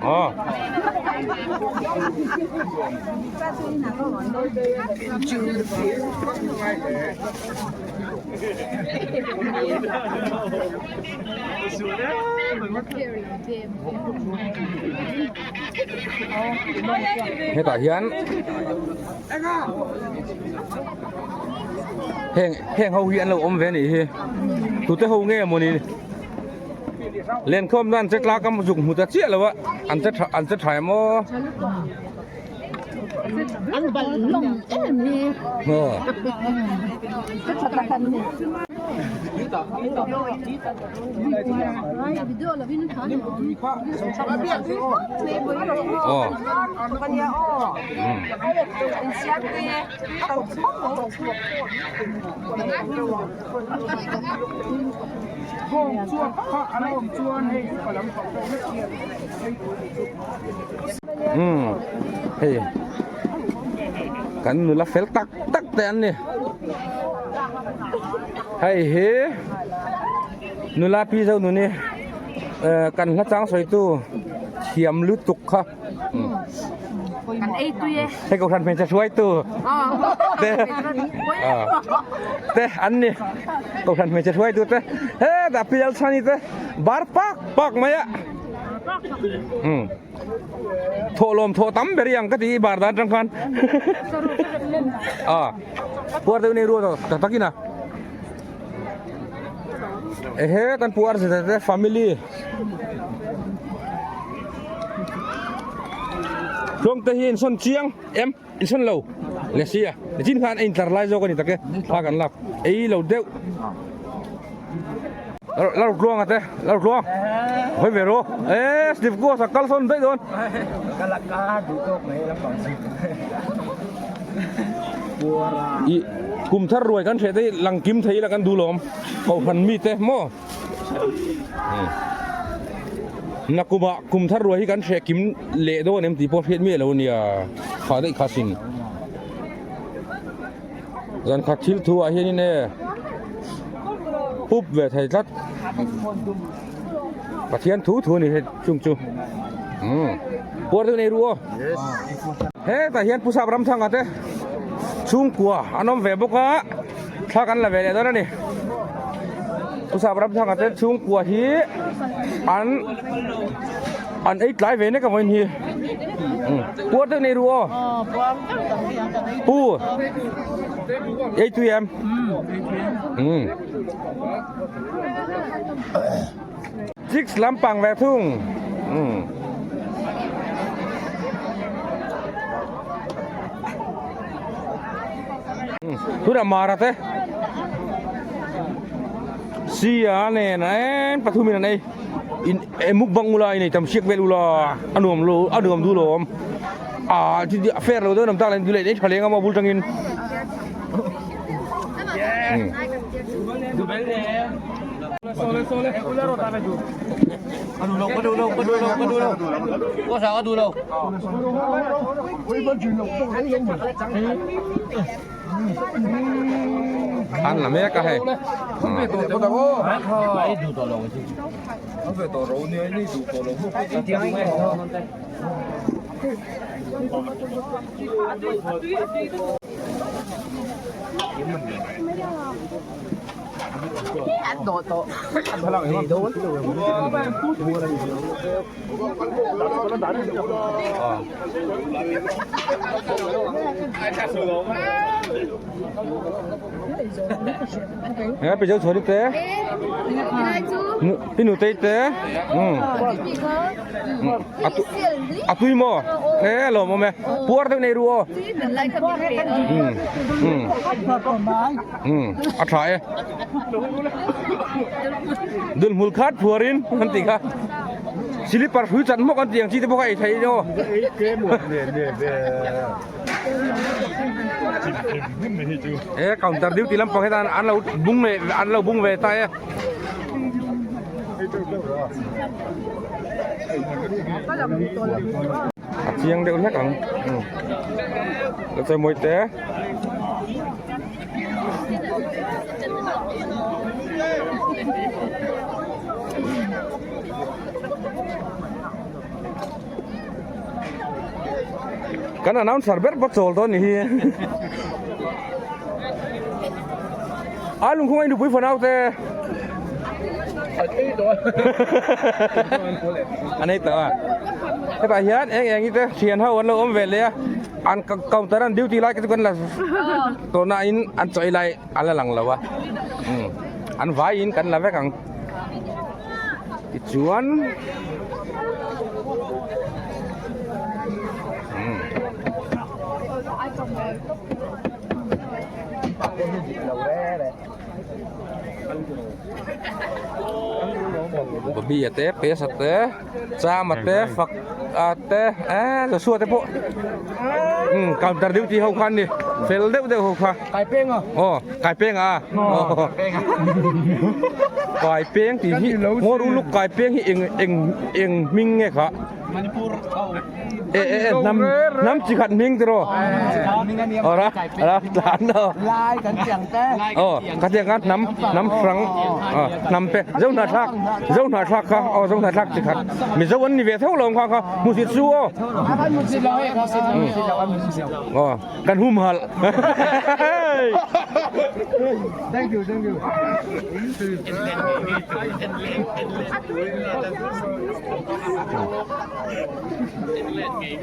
Speaker 1: Aw. Hetah hian heng heng ho hi an lo awm ve anih hi tute ho nge mawni lenkhawm nan che tlak a zuk hmu ta chiah lo a an che tha an che tha em aw.
Speaker 5: An balh hlawm em hi.
Speaker 1: Aw.
Speaker 5: Ka tha tak an ni.
Speaker 1: Aw. Umm hei kan nula fel tak tak te an ni hei hi nula pi zo nuni eh kan hla chang sawi tu thiam lutuk kha
Speaker 5: Kan ei tui e.
Speaker 1: Hei kohhran hmeichhe hruaitu te te an ni kohhran hmeichhe hruaitu te hetah pial chhani te bar pak pak mai a umm thawhlawm thawh tam ber i ang ka ti i bar dan atang khan a puar deuh nei ruat tak takin a ehe kan puar zet te family. Tluang te hi insawn chiang em insawn lo le sia nichin khan a intlar lai zawk a ni tak e thla kan lak ei lo deuh la ru tluang ate la ru tluang hawi ve ru e slip course a kal sawn daih dawn i. Kum thar ruai kan hreh te hi lang kim thei ila kan duh lawm. Kohhran mite maw? Nakumah kum thar ruai hi kan hreh kim leh dawn em tih pawh hriat miah lo a nia. Kha daih kha sin. Zan khat thil thu ah hianin e pup ve thei tlat. Pathian thu thu a ni hei chung chu. Umm puar deuh nei ru aw. Hetah hian Pu Sap Ramthanga te chhungkua an awm ve bawk a, thla kan la ve leh dawn a ni. Pu Sap Ramthanga te chhungkua hi an an ei tlai ve nek a vawiin hi. Puar deuh nei ru aw. Pu ei tui em? Umm. Chicks lampang ve thung. Umm. Tunah Mara te Sia nen en pathumin an ei in mukbang ula inei tam siak vel ula a nuam lo a nuam duh lo awm ah a fair lo deuh an awm tak lain ei tha leng a maw bul tangin. An la mek a hei. Nghe bây giờ thôi đi té Pi nu tei te A tui maw? E lawm awm e. Puar deuh nei ru aw. A tha e. Dul hmul khat phuarin an ti kha. Silipar hrui chan hmawk an ti ang chi te pawh kha ei thei aw. E counter duty lampang hian an lo bung leh an lo bung ve ta e. A chiang deuh hlek ang la chawi mawi te kan announcer ber pawh chawl dawn ni hi a lungkhung a inupui fanau te an ei tawh a hetah hian eng eng te thian ho an lo awm ve leh a an counter an duty lai te chu kan la tawhna in an chawi lai a la lang lo a an vaiin kan la vek ang. Tichuan Bobby a te Pesa te Chama te Fak a te eh Joshua te pawh umm counter duty ho kha an ni fel deuh deuh ho kha aw Kai peng a Kai peng tih hi ngaw ru luk kai peng hi eng eng eng hming nge kha e e e hnam hnam chi khat hming tiraw aw ra ra tlan aw
Speaker 4: Lai kan chiang te
Speaker 1: aw ka tiang kha hnam hnam hrang aw hnam pe zo hna thlak zo hna thlak kha aw zo hna thlak chi khat mizo an ni ve tho lo kha kha hmusit su aw aw Kan humhalh.
Speaker 4: Thank you, thank you.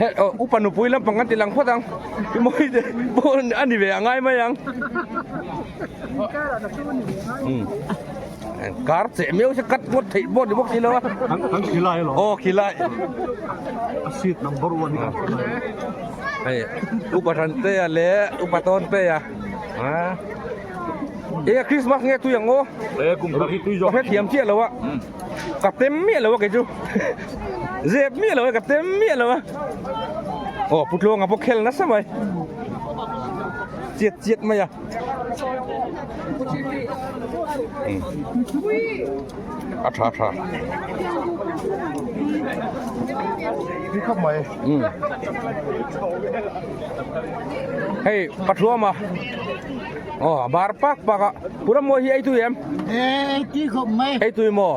Speaker 1: He oh, upa nupui lampang kan ti lang phawt ang. Mawi te pawh a ni ve a ngai mai ang. Hmm. Kar che meu se kat ngawt theih pawh ni bawk si lo a.
Speaker 3: Kan khilai lo.
Speaker 1: Oh, khilai.
Speaker 3: A seat number 1 hi kan khilai.
Speaker 1: Hei upa hran te a leh upa tawn te a a e Christmas nge tui ang aw
Speaker 3: e kum thar hi tui zawk
Speaker 1: ka hrethiam chiah lo a ka tem miah lo a kei chu zep miah lo a ka tem miah lo a aw putluanga pawh khel nasa mai. chiat chiat mai a. A tha tha.
Speaker 3: Ni khawp mai.
Speaker 1: Hei pathuama aw bar pak pak a pura mawi hi ei tui em?
Speaker 7: Ei tui khawp mai.
Speaker 1: Ei tui maw?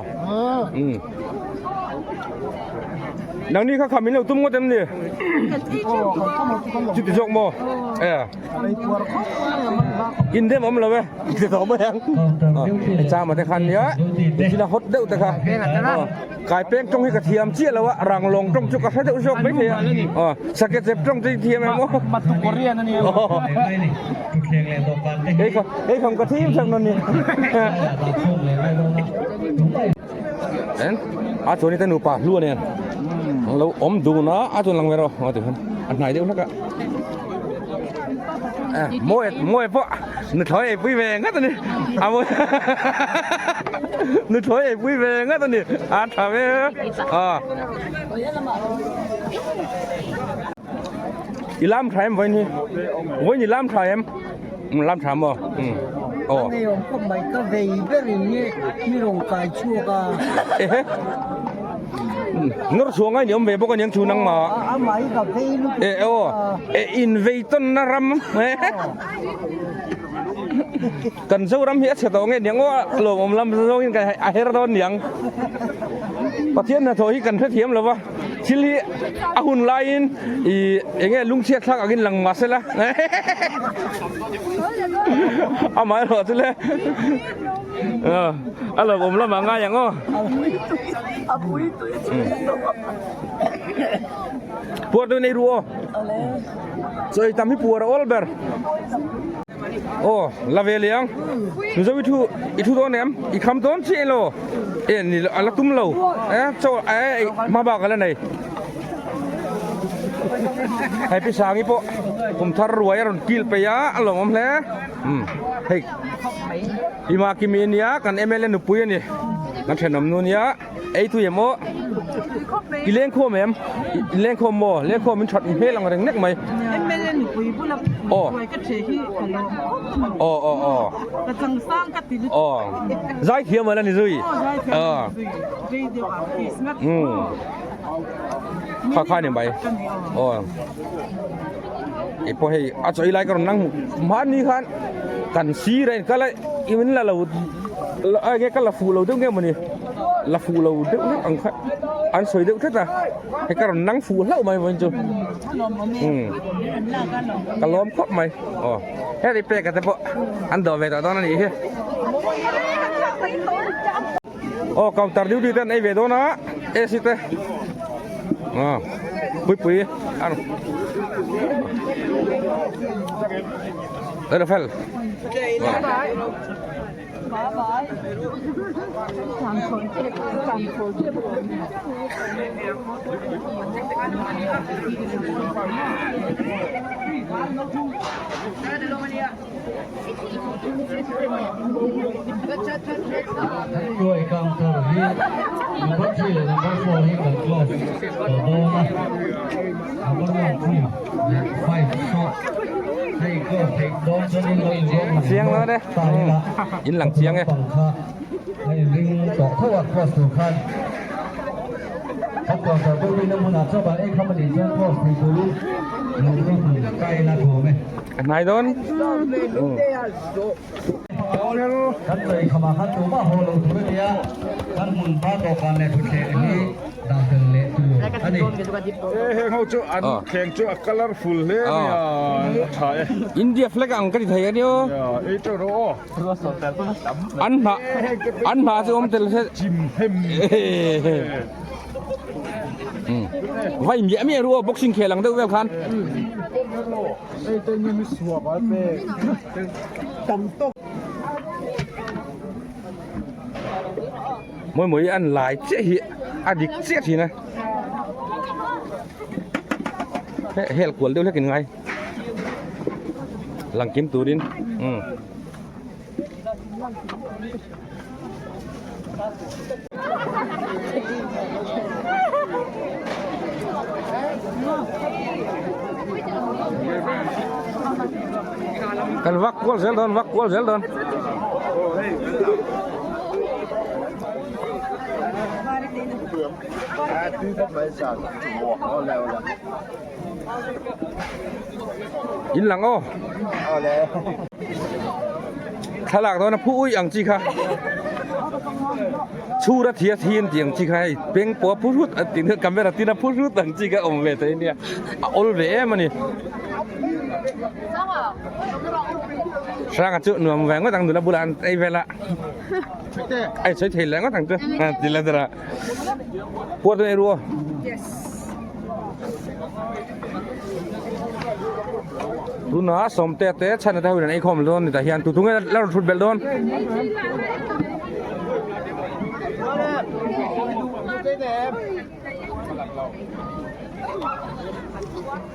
Speaker 1: Nangni kha kham in lo tum ngawt em ni? Chuti zawk maw? E. In dem awm lo e. Ti tawh mai ang. Chama te khan nia. China hot deuh te kha. Kai peng tawng hi ka thiam chiah lo a, rang lawng tawng chu ka hre deuh zawk mai thei a. Sake chep tawng chu i thiam em aw?
Speaker 7: Matu Korean a nia.
Speaker 1: Hei kha, hei kham ka thim sak nawn ni. En, a chuan i te nupa hlu nen. Lo awm dun a, a chuan lang ve rawh. A ti khan, a hnai deuh hlek a. Mawi, mawi pawh nuthlawi ei pui ve ngat a ni. A mawi, nuthlawi ei pui ve ngat a ni. A tha ve. A. I lam tha em vawiin hi? Vawiin i lam tha em? Lam tha maw? Aw.
Speaker 7: A nei awm khawp mai ka vei berin nge mi rawn kai chhuak a.
Speaker 1: Ehe. Nawr chhuah ngai ni awm ve bawk aniang chu nangmah.
Speaker 7: A mah hi ka vei lutuk.
Speaker 1: E aw. E in vei tawnna ram. Kan Zoram hi a chhe tawh nge niang aw lawmawm lam zawngin kan a her dawn niang. Pathian hnathawh hi kan hrethiam lo va. Thil hi a hun laiin ih eng nge lungchhiat thlak angin lang mah sela amaherawh chu le a lawmawm lamah ngai ang aw. Puar deuhin ei ru aw. Chaw ei tam hi puar a awl ber. Aw la ve leh ang. Mizo i thu i thu dawn em? I kham dawn chiah ilo? E ni a la tum lo. E chaw e hma bak a la nei. Hei pi Sangi pawh kum thar ruai a rawn kil peih a, a lawmawm hle. Umm hei Ima Kimi ania kan mla nupui a ni. Kan thenawm nu ania. Ei tui em aw? I lengkhawm em? I lengkhawm maw? Lengkhawm in that hmel ang reng nek mai.
Speaker 5: MLA nupui bula buai ka the hi ka lawm khawp mai.
Speaker 1: Aw aw aw.
Speaker 5: Ka changsang ka ti lutuk.
Speaker 1: Aw. Zai thiam ala ni zui.
Speaker 5: Aw zai thiam ala ni zui. Radio artist ngat.
Speaker 1: Umm. Kha kha ni mai. Aw. Kei pawh hei a chawi lai ka rawn lang hmanni khan kan sir a inkal a i min la lo enge ka la fuh lo deuh nge mawni la fuh lo deuh hlek ang kha an sawi deuh tlat a hei ka rawn nang fuh hlauh mai vawiin chu umm ka lawm khawp mai aw heti peka te pawh an dawh ve tawh dawn a nih hi aw counter duty te an ei ve dawn a AC te aw puipui an đây là fel
Speaker 2: Ruai counter hi number 3 leh number 4 hi kan close tawh dawn a, number 1, 2 leh 5 saw hei close theih dawn chuanin lo inruahman
Speaker 1: A
Speaker 2: ta ila
Speaker 1: In lang chiang e.
Speaker 2: Pang kha a inring tawh tho a close tur khan kan counter building na hmunah chuan ei kham a nih chuan close thei turin lo inruahman ta ila thuam e.
Speaker 1: A hnai dawn.
Speaker 2: Kan chawi khamah khan tumah haw lo tur a ni a, kan hmun hma dawhkan leh thutthleng hi dah fel leh tur a ni.
Speaker 3: E heng ho chu an thleng chu a colourful hle a nia, a tha e.
Speaker 1: India flag ang ka ti thei a ni aw.
Speaker 3: Ei teuh rawh aw.
Speaker 1: An hnah an hnah chu awm tel se.
Speaker 3: Chim hem.
Speaker 1: Vai miah miah ru aw boxing khel ang deuh vel khan. Mawi mawi an lai chiah hi a dik chiah thin a hel kual deuh hlek in ngai lang kim turin umm. Kan vak kual zel dawn vak kual zel dawn. In lang aw. Thlalak dawn a phu uih ang chi kha. Chhura thia thi an tih ang chi kha hei peng pawh a phu hrut an tih hian camera tin a phu hrut ang chi kha awm ve thei ania a awl ve em a ni. Hranga chu nuam ve ngawt ang nula bulah an ei vel a ai sawi thei leh ngawt ang chu ti la dara puar dawn ei ru aw. Tuna sawmte te chhan ate ho in an ei khawm dawn ni tah hian tu tu nge la rawn thut belh dawn.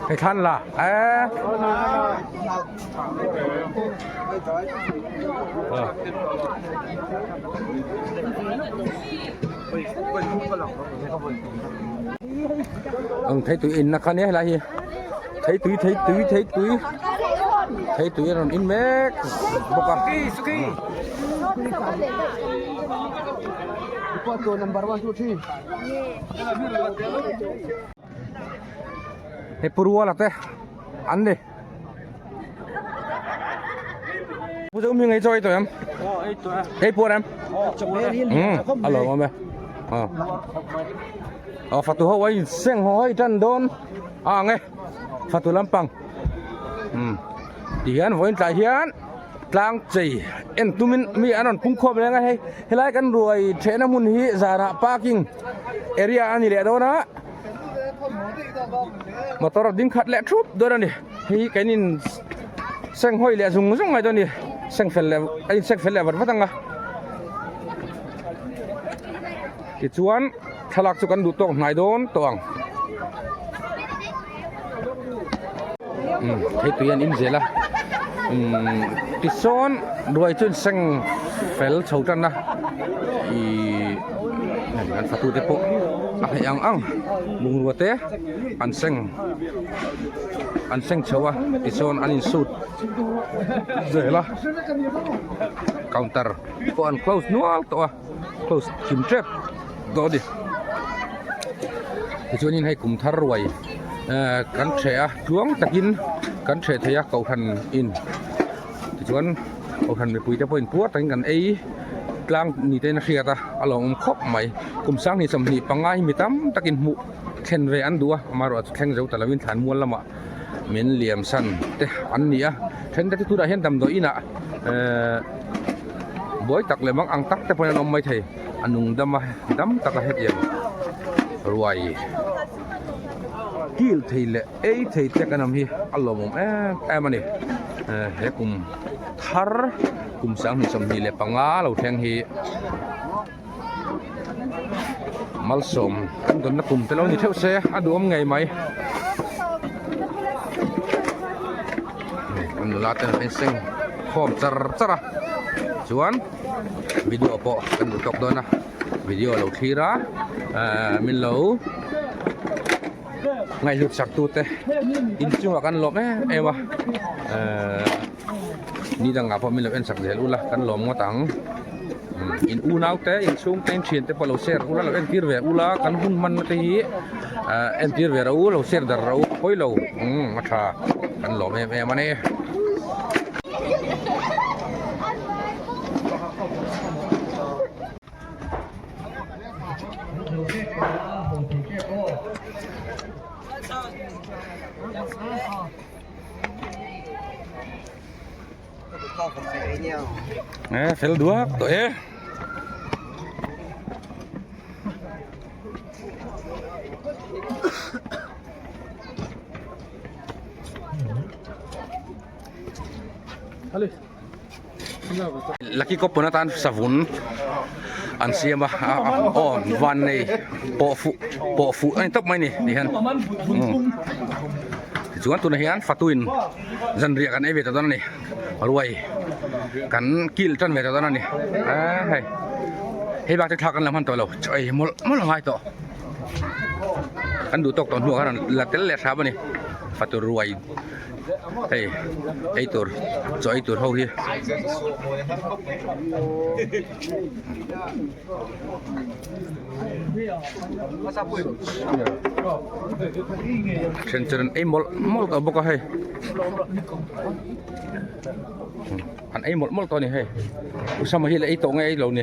Speaker 1: Hei thlan la e Ang thei tui in na kha nia helai hi thei tui thei tui thei tui thei tui a rawn in mek bawk a. Hei pu ruala te an ni. Pu zo mi ngei chaw ei tawh em? Ei puar em? A lawm awm e. Aw fatu ho a in seng haw hei tan dawn a ang e fatu lampang. Tihian vawiin tlai hian tlang chei en tumin mi an rawn pung khawm reng a hei helai kan ruai thehna hmun hi zanah parking area a ni leh dawn a motor a ding khat leh thup dawn a ni hei kan in seng hawi leh zung zung mai dawn a ni seng fel leh a in seng fel leh vat vat ang a tichuan thlalak chu kan duh tawk hnai dawn tawh ang thei tui an in zel a umm tisawn ruai chu seng fel chho tan a ihh an fatu te pawh a theih ang ang bungrua te an seng an seng chho a tichuan an insut zel a counter pawh an close nual tawh a close thim tep tawh a ni tichuanin hei kum thar ruai ehh kan ṭheh a tluang takin kan ṭheh thei a kohhran in tichuan kohhran mipui te pawhin puar takin kan ei tlang ni te in a hriat a a lawmawm khawp mai kum sanghnih 25 hi mi tam takin hmuh thlen ve an duh a amaherawhchu chu thleng zo ta lovin thlanmual lamah min liam san te an ni a then te chu tunah hian damdawi inah ehh buai tak leh mang ang tak te pawhin an awm maithei a nung dam a dam taka hetiang ruai kil thei leh ei thei te kan awm hi a lawmawm em em a ni he kum thar kum 2025 lo thleng hi malsawm kan dawnna kum te lo ni theuh se a duhawm ngei mai kan nula te an seng khawm char char a chuan video pawh kan duh tawk dawn a video lo thlir a ehh min lo ngaihhlut sak tu te inchungah kan lawm em em a ehh ni dangah pawh min lo en sak zel ula kan lawm ngawt ang in unau te in chhung te in thian te pawh lo share ula lo entir ve ula kan hun hman na te hi ehh entir ve rawh u lo share dar rawh u pawi lo umm a tha kan lawm em em a ni. Nè, fel duak tawh e. Lucky Copper atan savun an siam a aw van nei pawh fuh pawh fuh a ni tawp mai a ni ti hian tichuan tunah hian fatuin zanriah kan ei ve ta dawn a ni ruai kan kil tan ve ta dawn a ni eee hei hei bak te thlak kan la hman tawh lo chaw ei mawlh mawlh a ngai tawh kan duh tawk tawh hnuah khan la tel leh hram a ni. Fatu ruai hei ei tur chaw ei tur ho hi. Then chuan an ei mawlh mawlh tawh bawk a hei an ei mawlh mawlh tawh a ni hei Usama hi la ei tawh nge ei lo ni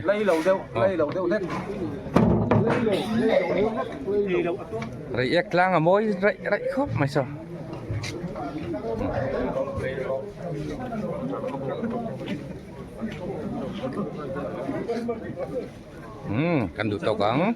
Speaker 1: Reiek tlang a mawi raih raih khawp mai saw. Umm kan duh tawk ang.